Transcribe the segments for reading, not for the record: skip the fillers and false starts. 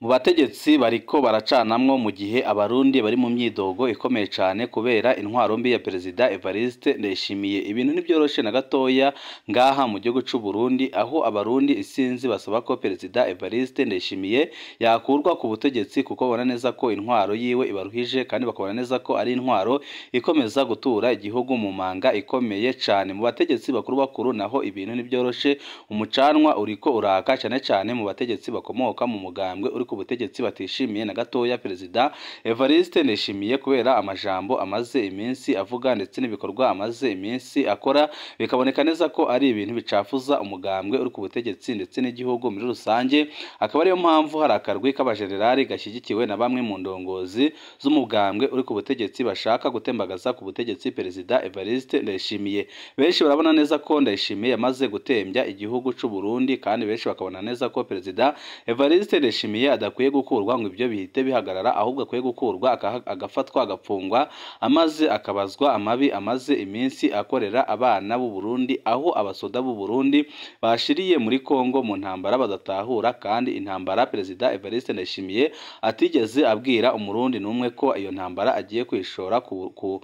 Mu bategetsi bariko baracanamwo mu gihe abarundi bari mu myidogo ikomeye cane kubera intwaro mbi ya Perezida Evariste Ndayishimiye. Ibintu ntibyoroshe na gatoya ngaha mu gihugu c'u Burundi, aho abarundi isinzi basaba ko Perezida Evariste Ndayishimiye yakurwa ku butegetsi, kuko babona neza ko intwaro yiwe ibaruhije, kandi bakabona neza ko ari intwaro ikomeza gutura igihugu mu manga ikomeye cane. Mu bategetsi bakuru bakuru naho ibintu ntibyoroshe, umucanwa uriko uraka cane cane mu bategetsi bakomoka mu mugambwe uri ku butegetsi batishimiye na gatoya Perezida Evariste Ndayishimiye kubera amajambo amaze iminsi avuga ndetse n'ibikorwa amaze iminsi akora, bikaboneka neza ko ari ibintu bicafuza umugambwe uri ku butegetsi ndetse n'igihugu muri rusange. Akaba ariyo mpamvu hari akarwi k'abajenerali gashyigikiwe na bamwe mu ndongozi z'umugambwe uri ku butegetsi bashaka gutembagaza ku butegetsi Perezida Evariste Ndayishimiye. Benshi barabona neza ko Ndayishimiye yamaze gutembya igihugu c'u Burundi, kandi benshi bakabona neza ko Perezida Evariste Ndayishimiye adakwiye gukurwa ngo ibyo bihite bihagarara, ahubwo akwiye gukurwa agafatwa agapfungwa, amaze akabazwa amabi amaze iminsi akorera abana b'u Burundi, aho abasoda b'u Burundi bashiriye muri Kongo mu ntambara badatahura, kandi intambara Perezida Evariste Ndayishimiye atigeze abwira umurundi n'umwe ko iyo ntambara agiye kwishora ku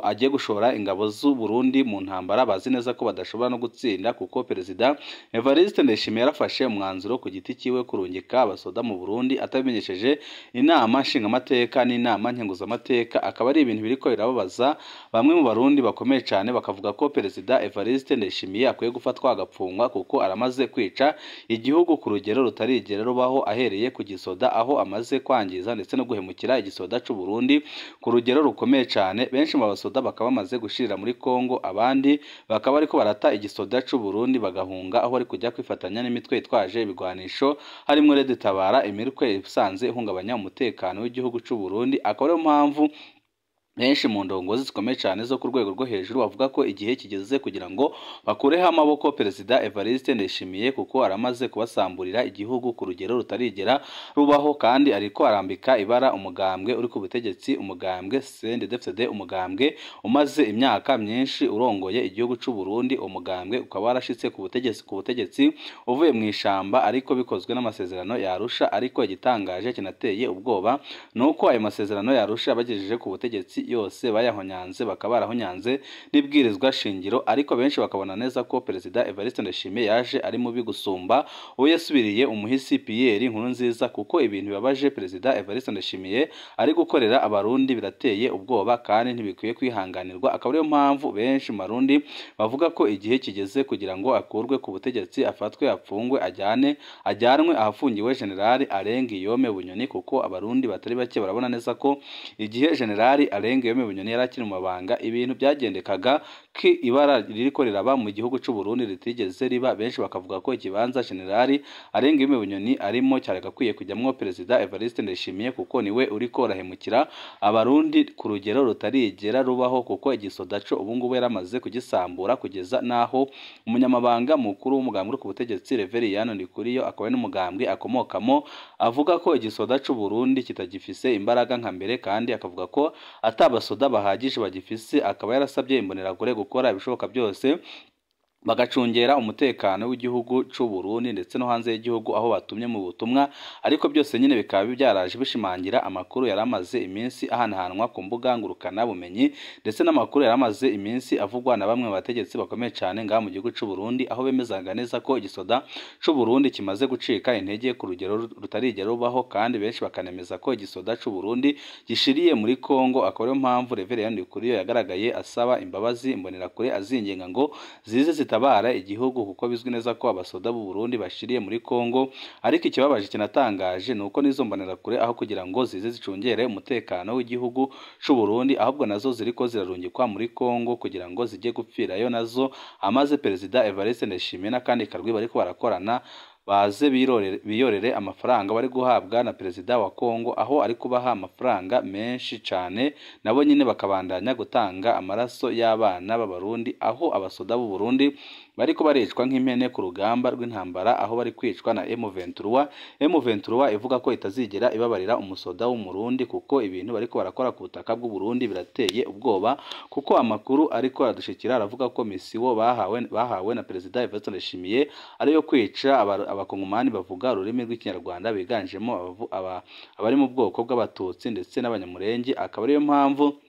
agiye gushora ingabo z'u Burundi mu ntambara bazi neza ko badashobora no gutsinda, kuko Perezida Evariste Ndayishimiye yarafashe umwanzuro ku giti cyiwe kurungika abasoda mu Burundi atabimenyesheje inama nshingamateka n'inama nkenguzamateka. Akaba ari ibintu biriko birababaza bamwe mu barundi bakomeye cyane, bakavuga ko Perezida Evariste Ndayishimiye akwiye gufatwa agapfungwa, kuko aramaze kwica igihugu ku rugero rutarigera rubaho, ahereye ku gisoda aho amaze kwangiza ndetse no guhemukira igisoda c'u Burundi ku rugero rukomeye cyane. Benshi mu basoda bakaba bamaze gushirira muri Kongo, abandi bakaba ariko barata igisoda c'u Burundi bagahunga, aho bari kujya kwifatanya n'imitwe yitwaje ibigwanisho harimo Red Tabara, imitwe isanze ihungabanya umutekano w'igihugu c'u Burundi. Akaba ariyo mpamvu benshi mu ndongozi zikomeye cyane zo ku rwego rwo hejuru bavuga ko igihe kigeze kugira ngo bakureho amaboko Perezida Evariste Ndayishimiye, kuko aramaze kubasamburira igihugu ku rugero rutarigera rubaho, kandi ariko arambika ibara umugambwe uri ku butegetsi, umugambwe CNDD-FDD, umugambwe umaze imyaka myinshi urongoye igihugu c'u Burundi. Umugambwe ukaba warashitse ku butegetsi uvuye mu ishamba, ariko bikozwe n'amasezerano ya Arusha. Ariko igitangaje kinateye ubwoba nuko ayo masezerano ya Arusha bagejeje ku butegetsi yose bayahonyanze, bakaba barahonyanze n'ibwirizwa shingiro. Ariko benshi bakabona neza ko Perezida Evariste Ndayishimiye yaje ari mubi gusumba uwo yasubiriye umuhisi Pierre Nkurunziza, kuko ibintu bibabaje Perezida Evariste Ndayishimiye ari gukorera abarundi birateye ubwoba kandi ntibikwiye kwihanganirwa. Akaba ariyo mpamvu benshi mu barundi bavuga ko igihe kigeze kugira ngo akurwe ku butegetsi, afatwe, apfungwe, ajyanwe ahafungiwe General Alain Guillaume Bunyoni, kuko abarundi batari bake barabona neza ko igihe General Alain Guillaume Bunyoni yari akiri mu mabanga ibintu byagendekaga ki ibara ririko riraba mu gihugu c'u Burundi ritigeze riba. Benshi bakavuga ko ikibanza General Alain Guillaume Bunyoni arimo cyaragakwiye kujyamwo Perezida Evariste Ndayishimiye, kuko niwe uriko arahemukira abarundi ku rugero rutarigera rubaho, kuko igisoda co ubu ngubu yaramaze kugisambura kugeza naho umunyamabanga mukuru w'umugambwe ku butegetsi Reveriyano Ndikuriyo, akaba n'umugambwe akomokamo, avuga ko igisoda c'u Burundi kitagifise imbaraga nka mbere, kandi akavuga ko atabasoda bahagije bagifise. Akaba yarasabye imbonerakure gukora ibishoboka byose bagacungera umutekano w'igihugu c'u Burundi ndetse no hanze y'igihugu aho batumye mu butumwa. Ariko byose nyine bikaba byaraje bishimangira amakuru yaramaze iminsi ahanahanwa ku mbuga ngurukana bumenyi, ndetse n'amakuru yaramaze iminsi avugwa na bamwe mu bategetsi bakomeye cyane ngaha mu gihugu c'u Burundi, aho bemezaga neza ko igisoda c'u Burundi kimaze gucika intege ku rugero rutarigera rubaho, kandi benshi bakanemeza ko igisoda c'u Burundi gishiriye muri Kongo. Akaba ariyo mpamvu Reverend Ndikuriyo yagaragaye asaba imbabazi imbonerakure azinginga ngo zize zitabara igihugu, kuko bizwi neza ko abasoda b'u Burundi bashiriye muri Kongo. Ariko ikibabaje kinatangaje nuko nizo mbonerakure aho kugira ngo zize zicungere umutekano w'igihugu c'u Burundi, ahubwo nazo ziriko zirarungikwa muri Kongo kugira ngo zijye gupfirayo nazo, amaze Perezida Evariste Ndayishimiye n'akandi karwi bariko barakorana baze biyorere amafaranga bari guhabwa na Perezida wa Kongo, aho ari kubaha amafaranga menshi cyane, nabo nyine bakabandanya gutanga amaraso y'abana b'abarundi, aho abasoda b'u Burundi bariko baricwa nk'impene ku rugamba rw'intambara, aho bari kwicwa na M23. M23 ivuga ko itazigera ibabarira umusoda w'Umurundi kuko ibintu bariko barakora ku butaka bw'u Burundi birateye ubwoba, kuko amakuru ariko aradushikira aravuga ko misiwo bahawe na Perezida Evariste Ndayishimiye ariyo kwica abakongomani bavuga ururimi rw'Ikinyarwanda biganjemo abari mu bwoko bw'Abatutsi ndetse n'Abanyamurenge. Akaba ariyo mpamvu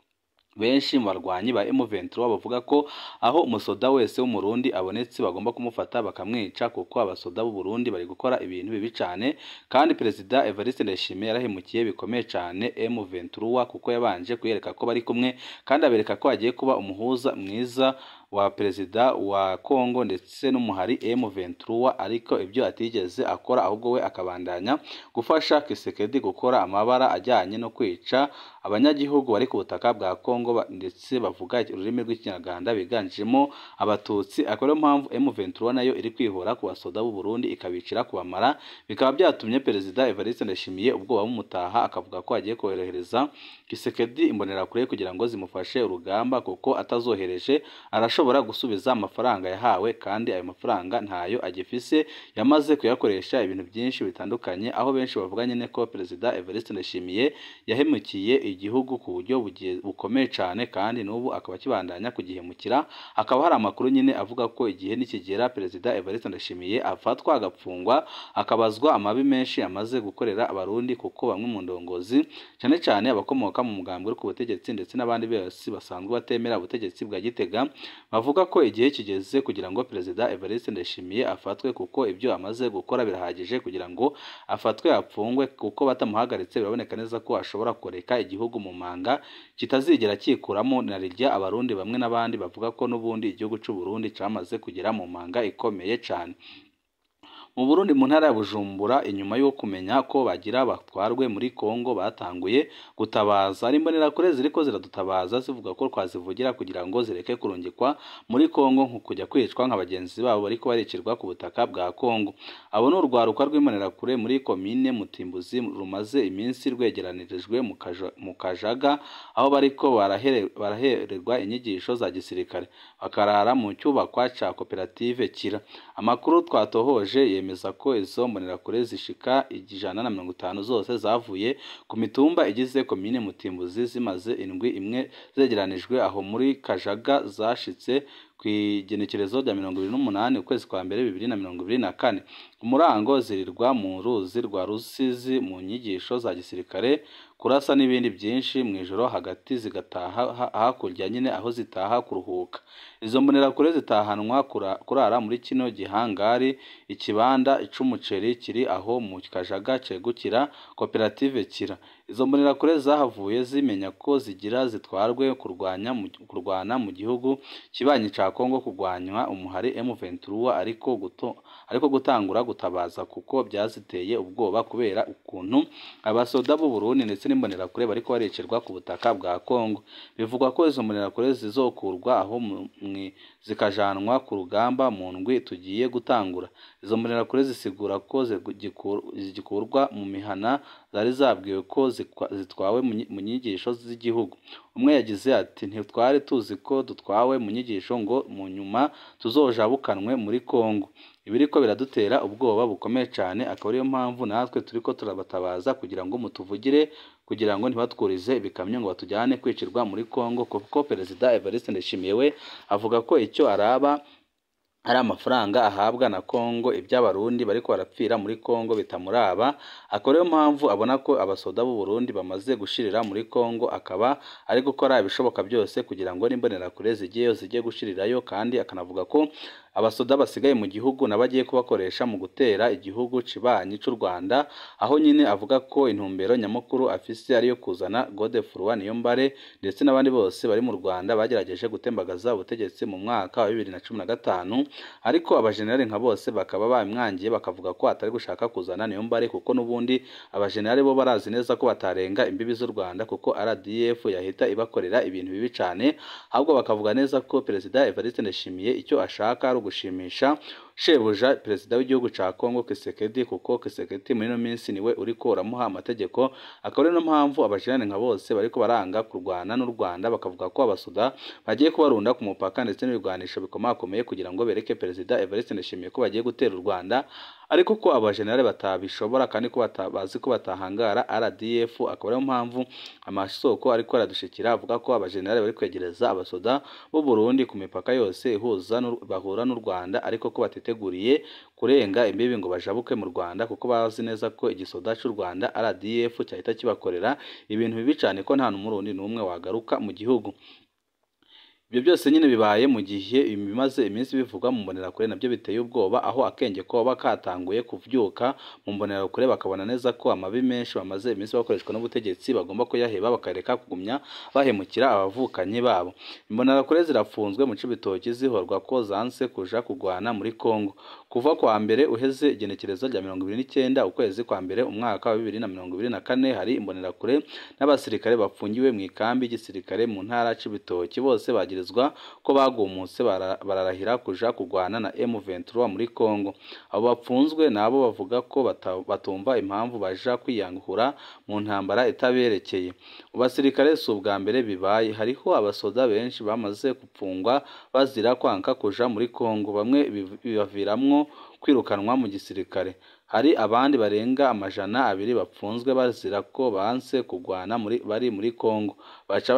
benshi mu barwanyi ba M23 bavuga ko aho umusoda wese w'Umurundi abonetse bagomba kumufata bakamwica, kuko abasoda b'u Burundi bari gukora ibintu bibi cyane. Kandi Perezida Evariste Ndayishimiye yarahemukiye bikomeye cyane M23, kuko yabanje kuyereka ko bari kumwe kandi abereka ko agiye kuba umuhuza mwiza wa Perezida wa Kongo ndetse n'umuhari M23, ariko ibyo atigeze akora, ahubwo we akabandanya gufasha Kisekedi gukora amabara ajyanye no kwica abanyagihugu bari ku butaka bwa Kongo ndetse bavuga ururimi rw'Ikinyarwanda biganjemo Abatutsi. Akaba ariyo mpamvu M23 nayo iri kwihora ku basoda b'u Burundi ikabicira kubamara, bikaba byatumye Perezida Evariste Ndayishimiye ubwoba bumutaha, akavuga ko agiye kohereza Kisekedi imbonerakure kugira ngo zimufashe urugamba, kuko atazohereje arashobora gusubiza amafaranga yahawe, kandi ayo mafaranga ntayo agifise, yamaze kuyakoresha ibintu byinshi bitandukanye. Aho benshi bavuga nyine ko Perezida Evariste Ndayishimiye yahemukiye igihugu ku buryo bukomeye cyane, kandi n'ubu akaba akibandanya kugihemukira. Hakaba hari amakuru nyine avuga ko igihe nikigera Perezida Evariste Ndayishimiye afatwa agapfungwa, akabazwa amabi menshi amaze gukorera Abarundi, kuko bamwe mu ndongozi cyane cyane abakomoka mu mugambwe uri ku butegetsi ndetse n'abandi bose basanzwe batemera ubutegetsi bwa Gitega bavuga ko igihe kigeze kugira ngo Perezida Evariste Ndayishimiye afatwe, kuko ibyo amaze gukora birahagije kugira ngo afatwe apfungwe, kuko batamuhagaritse biraboneka neza ko ashobora kureka igihugu mu manga kitazigera cyikuramo na rirya. Abarundi bamwe n'abandi bavuga ko n'ubundi igihugu cy'u Burundi cyamaze kugera mu manga ikomeye cyane. Mu Burundi mu ntara ya Bujumbura, inyuma yo kumenya ko bagira batwarwe muri Kongo, batanguye gutabaza. Ari imbonerakure ziriko ziradutabaza zivuga ko twazivugira kugira ngo zireke kurungikwa muri Kongo nko kujya kwicwa nka bagenzi babo bariko baricirwa ku butaka bwa Kongo. Abo ni urwaruka rw'imbonerakure muri komine Mutimbuzi rumaze iminsi rwegeranirijwe mu Kajaga, aho bariko barahererwa inyigisho za gisirikare, bakarara mu cyubakwa ca koperative Kira. Amakuru twatohoje yemeza ko izo mbonerakure zishika 150 zose zavuye ku mitumba igize komine Mutimbuzi, zimaze indwi imwe zegeranijwe aho muri Kajaga, zashitse ku igenekerezo rya 28 ukwezi kwa mbere 2024. Umurango zirirwa mu ruzi rwa Rusizi mu nyigisho za gisirikare, kurasa n'ibindi byinshi, mu ijoro hagati zigataha hakurya nyine aho zitaha kuruhuka. Izo mbonerakure zitahanwa kurara muri kino gihangari, ikibanda c'umuceri kiri aho mu Kajaga cegukira koperative Kira. Izo mbonerakure zahavuye zimenya ko zigira zitwarwe kurwana mu gihugu kibanyi ca Kongo kurwanywa umuhari M23, ariko gutangura gutabaza kuko byaziteye ubwoba kubera ukuntu abasoda b'u Burundi ndetse n'imbonerakure bariko baricirwa ku butaka bwa Kongo. Bivugwa ko izo mbonerakure zizokurwa aho zikajanwa ku rugamba mu ndwi tugiye gutangura. Izo mbonerakure zisigura ko zigikurwa mu mihana zari zabwiwe ko zitwawe mu nyigisho z'igihugu. Umwe yagize ati: ntitwari tuzi ko dutwawe mu nyigisho ngo mu nyuma tuzojabukanwe muri Kongo. Ibiriko biradutera ubwoba bukomeye cyane, akaba ariyo mpamvu natwe turiko turabatabaza kugira ngo mutuvugire, kugira ngo ntibatwurize ibikamyo ngo batujyane kwicirwa muri Kongo. Kuko Perezida Evariste Ndayishimiye we avuga ko icyo araba ari amafaranga ahabwa na Kongo, iby'Abarundi bariko barapfira muri Kongo bitamuraba. Akaba ariyo mpamvu abona ko abasoda b'u Burundi bamaze gushirira muri Kongo, akaba ari gukora ibishoboka byose kugira ngo n'imbonerakure zigiyeyo zijye gushirirayo. Kandi akanavuga ko abasoda basigaye mu gihugu nabagiye kubakoresha mu gutera igihugu cibanyi c'u Rwanda, aho nyine avuga ko intumbero nyamukuru afise ariyo kuzana Godefroid Niyombare ndetse n'abandi bose bari mu Rwanda bagerageje gutembagaza ubutegetsi mu mwaka wa 2015, ariko abajenerali nka bose bakaba bamwangiye bakavuga ko atari gushaka kuzana Niyombare, kuko n'ubundi abajenerali bo barazi neza ko batarenga imbibi z'u Rwanda, kuko RDF yahita ibakorera ibintu bibi cyane. Ahubwo bakavuga neza ko Perezida Evariste Ndayishimiye icyo ashaka ari gushimisha shebuja perezida w'igihugu ca Kongo Kisekedi, kuko Kisekedi muri ino minsi niwe uriko uramuha amategeko. Akaba ari no mpamvu abajenerali nka bose bariko baranga kurwana n'u Rwanda, bakavuga ko abasoda bagiye kubarunda ku mupaka ndetse n'ibigwanisho bikomakomeye kugira ngo bereke perezida Evariste Ndayishimiye ko bagiye gutera u Rwanda, ariko ko abajenerali batabishobora kandi ko bazi ko batahangara RDF. Akaba ariyo mpamvu amasoko ariko aradushikira avuga ko abajenerali bari kwegereza abasoda b'u Burundi ku mipaka yose ihuza bahura n'u Rwanda, ariko ko batiteguriye kurenga imbibi ngo bajabuke mu Rwanda, kuko bazi neza ko igisoda cy'u Rwanda RDF cyahita kibakorera ibintu bibi cyane, ko nta n'umurundi n'umwe wagaruka mu gihugu. Ibyo byose nyine bibaye mu gihe ibimaze iminsi bivugwa mu mbonerakure nabyo biteye ubwoba, aho akenge koba katanguye kuvyuka mu mbonerakure, bakabona neza ko amabi menshi bamaze iminsi bakoreshwa n'ubutegetsi bagomba kuyaheba, bakareka kugumya bahemukira abavukanyi babo. Imbonerakure zirafunzwe mu Cibitoki zihorwa ko zanse kuja kugwana muri Kongo. Kuva kwa mbere uheze igenekerezo rya 29 ukwezi kwa mbere umwaka wa 2024, hari imbonerakure n'abasirikare bafungiwe mu ikambi y'igisirikare mu ntara Cibitoki, bose bagirizwa ko bagumutse bararahira kuja kugwana na M23 muri Kongo. Abo bapfunzwe nabo bavuga ko batumva impamvu baja kwiyangura mu ntambara itaberekeye. Mu basirikare si ubwa mbere bibaye, hariho abasoda benshi bamaze gupfungwa bazira kwanka kuja muri Kongo, bamwe bibaviramwo kwirukanwa mu gisirikare. Hari abandi barenga 200 bapfunzwe bazira ko banse kugwana bari muri Kongo, baca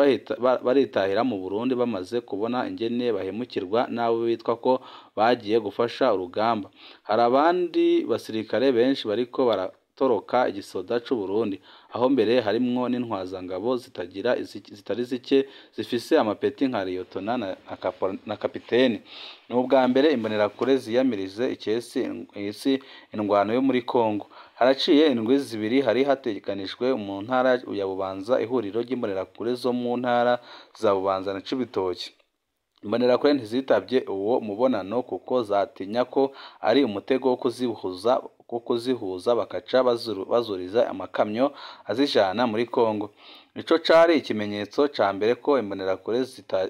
baritahira mu Burundi bamaze kubona ingene bahemukirwa n'abo bitwa ko bagiye gufasha urugamba. Hari abandi basirikare benshi bariko baratoroka igisoda c'u Burundi, aho mbere harimwo n'intwazangabo zitari zike zifise amapeti nka liyotona na kapiteni. Ni ubwa mbere imbonerakure ziyamirije ikesi isi indwano yo muri Kongo. Haraciye indwi zibiri hari hategekanijwe mu ntara ya Bubanza ihuriro ry'imbonerakure zo mu ntara za Bubanza na Cibitoki. Imbonerakure ntizitabye uwo mubonano kuko zatinya ko ari umutego wo kuzihuza bakaca bazuriza amakamyo azijana muri Kongo. Ico cari ikimenyetso ca mbere ko imbonerakure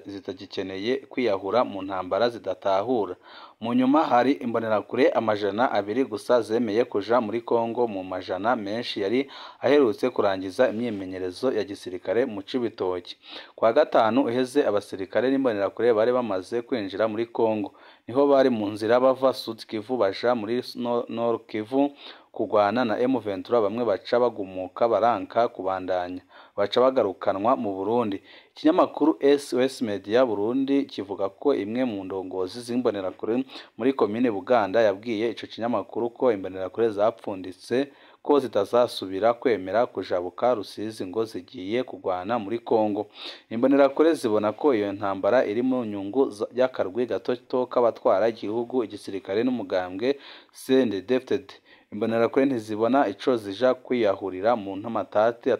zitagikeneye kwiyahura mu ntambara zidatahura. Mu nyuma hari imbonerakure 200 gusa zemeye kuja muri Kongo mu majana menshi yari aherutse kurangiza imyimenyerezo ya gisirikare mu Cibitoki. Kwa gatanu uheze abasirikare n'imbonerakure bari bamaze kwinjira muri Kongo, niho bari mu nzira bava Sud Kivu baja muri Nord Kivu kugwana na M23, bamwe baca bagumuka baranka kubandanya, baca bagarukanwa mu Burundi. Ikinyamakuru SOS Media Burundi kivuga ko imwe mu ndongozi z'imbonerakure muri komine Buganda yabwiye ico kinyamakuru ko imbonerakure zapfunditse ko zitazasubira kwemera kujabuka Rusizi ngo zigiye kugwana muri Kongo. Imbonerakure zibona ko iyo ntambara iri mu nyungu y'akarwi gato k'abatwara igihugu, igisirikare n'umugambwe CNDD-FDD. Imbonerakure ntizibona ico zija kwiyahurira mu ntamatati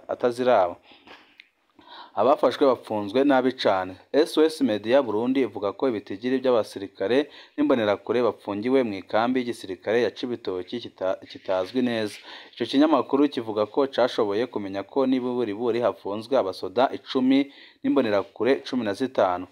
ataziraba. Abafashwe bapfunzwe nabi cane. SOS Media Burundi ivuga ko ibitigiri by'abasirikare n'imbonerakure bapfungiwe mu ikambi y'igisirikare ya Cibitoki kitazwi neza. Ico kinyamakuru kivuga ko cashoboye kumenya ko nibuburiburi hafunzwe abasoda 10 n'imbonerakure 15.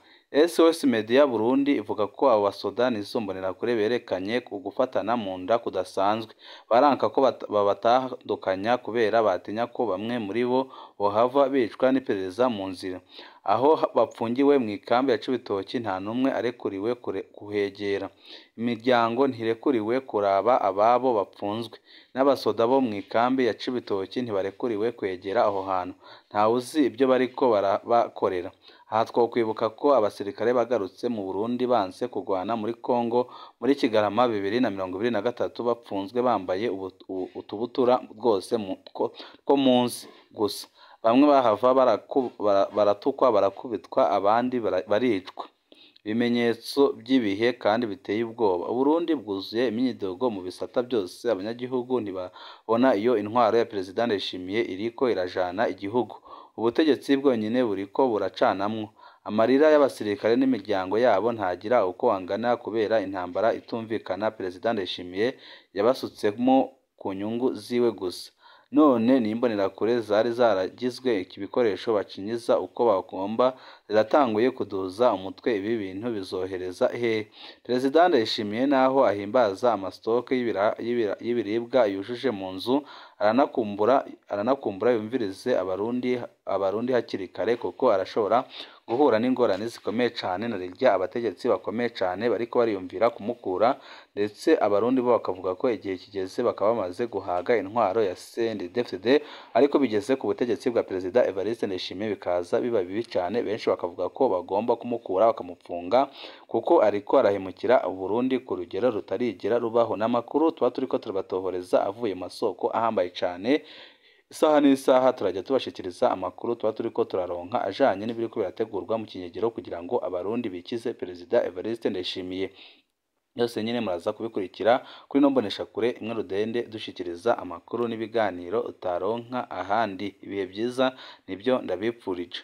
SOS Media Burundi ivuga ko abo basoda n'izo mbonerakure berekanye ku gufatana mu nda kudasanzwe, baranka ko babatandukanya kubera batinya ko bamwe muri bo bohava bicwa n'iperereza mu nzira. Aho bapfungiwe mu ikambi ya Cibitoki nta n'umwe arekuriwe kuhegera. Imiryango ntirekuriwe kuraba ababo bapfunzwe, n'abasoda bo mu ikambi ya Cibitoki ntibarekuriwe kwegera aho hantu, ntawuzi ibyo bariko barabakorera. Aha twokwibuka ko abasirikare bagarutse mu Burundi banse kugwana muri Kongo muri Kigarama 2023 bapfunzwe bambaye utubutura rwose two munsi gusa. Bamwe bahava baratukwa, barakubitwa, abandi baricwa. Ibimenyetso by'ibihe kandi biteye ubwoba. Uburundi bwuzuye imyidogo mu bisata byose, abanyagihugu ntibabona iyo intwaro ya Perezida Ndayishimiye iriko irajana igihugu. Ubutegetsi bwonyine buriko buracanamwo. Amarira y'abasirikare n'imiryango yabo ntagira uko angana kubera intambara itumvikana Perezida Ndayishimiye yabasutsemo ku nyungu ziwe gusa. None n'imbonerakure zari zaragizwe ibikoresho bacinyiza uko bagomba, ziratanguye kuduza umutwe. Ibi bintu bizohereza he? Perezida Ndayishimiye naho ahimbaza amastoke y'ibiribwa yujuje mu nzu, aranakumbura yumvirize abarundi hakiri kare, kuko arashobora guhura n'ingorane zikomeye cane, na rirya abategetsi bakomeye cane bariko bariyumvira kumukura, ndetse abarundi bo bakavuga ko igihe kigeze bakaba bamaze guhaga intwaro ya CNDD-FDD, ariko bigeze ku butegetsi bwa Perezida Evariste Ndayishimiye bikaza biba bibi cane. Benshi bakavuga ko bagomba kumukura bakamupfunga, kuko ariko arahemukira Burundi ku rugero rutarigera rubaho. N'amakuru tuba turiko turabatohoreza avuye mu masoko ahambaye cane. Isaha n'isaha turajya tubashikiriza amakuru tuba turiko turaronka ajanye n'ibiriko birategurwa mu kinyegero kugira ngo abarundi bikize Perezida Evariste Ndayishimiye. Byose nyine muraza kubikurikira kuri ino mboneshakure imwe rudende, dushikiriza amakuru n'ibiganiro utaronka ahandi. Ibihe byiza nibyo ndabipfurije.